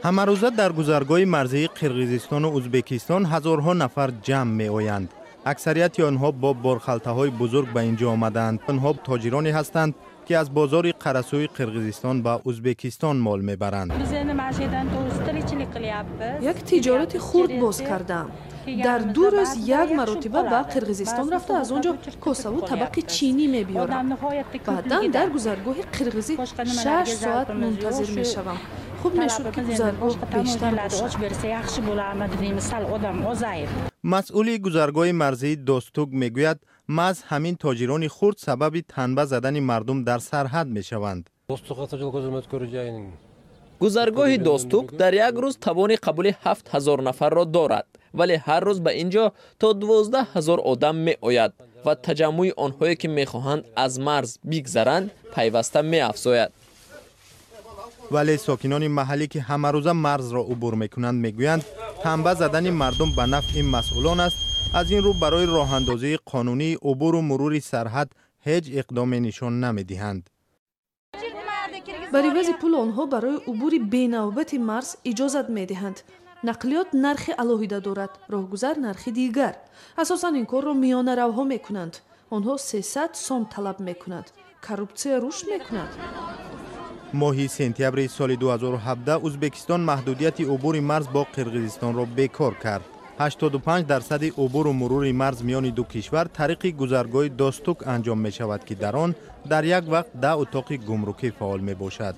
Ҳамарӯза дар гузаргоҳи марзии Қирғизистону Узбекистон ҳазорҳо нафар ҷамъ меоянд. Аксарияти онҳо бо борхалтаҳои бузург ба ин ҷо омадаанд. Онҳо тоҷироне ҳастанд, ки аз бозори Қарасӯи Қирғизистон ба Узбекистон мол мебаранд. Як тиҷорати хурд боз кардаам. Дар 2 рӯз як маротиба ба Қирғизистон рафта, аз он ҷо косаву табақи чинӣ мебиёрам. Баъдан дар гузаргоҳи қирғизӣ 6 соат мунтазир мешавам. Хуб мешуд, ки гузаргоҳ бештар бошад. Масъули гузаргоҳи марзии Достук мегӯяд, маҳз ҳамин тоҷирони хурд сабаби танба задани мардум дар сарҳад мешаванд. Гузаргоҳи Достук дар як рӯз тавони қабули 7000 нафарро дорад, вале ҳар рӯз ба ин ҷо то 12 000 одам меояд ва таҷаммӯи онҳое, ки мехоҳанд аз марз бигзаранд, пайваста меафзояд. Вале сокинони маҳаллӣ, ки ҳамарӯза марзро убур мекунанд, мегӯянд, танба задани мардум ба нафъи масъулон аст. Аз ин рӯ барои роҳандозии қонунии убуру мурури сарҳад ҳеҷ иқдоме нишон намедиҳанд. Бар ивази пул онҳо барои убури бенавбати марз иҷозат медиҳанд. Нақлиёт нархи алоҳида дорад, роҳгузар нархи дигар. Асосан ин корро миёнаравҳо мекунанд. Онҳо 300 сом талаб мекунанд. Коррупсия рушд мекунад. Моҳи сентябри соли 2017 Узбекистон маҳдудияти убури марз бо Қирғизистонро бекор кард. 85 дарсади убуру мурури марз миёни ду кишвар тариқи гузаргоҳи Достук анҷом мешавад, ки дар он дар як вақт 10 утоқи гумрукӣ фаъол мебошад.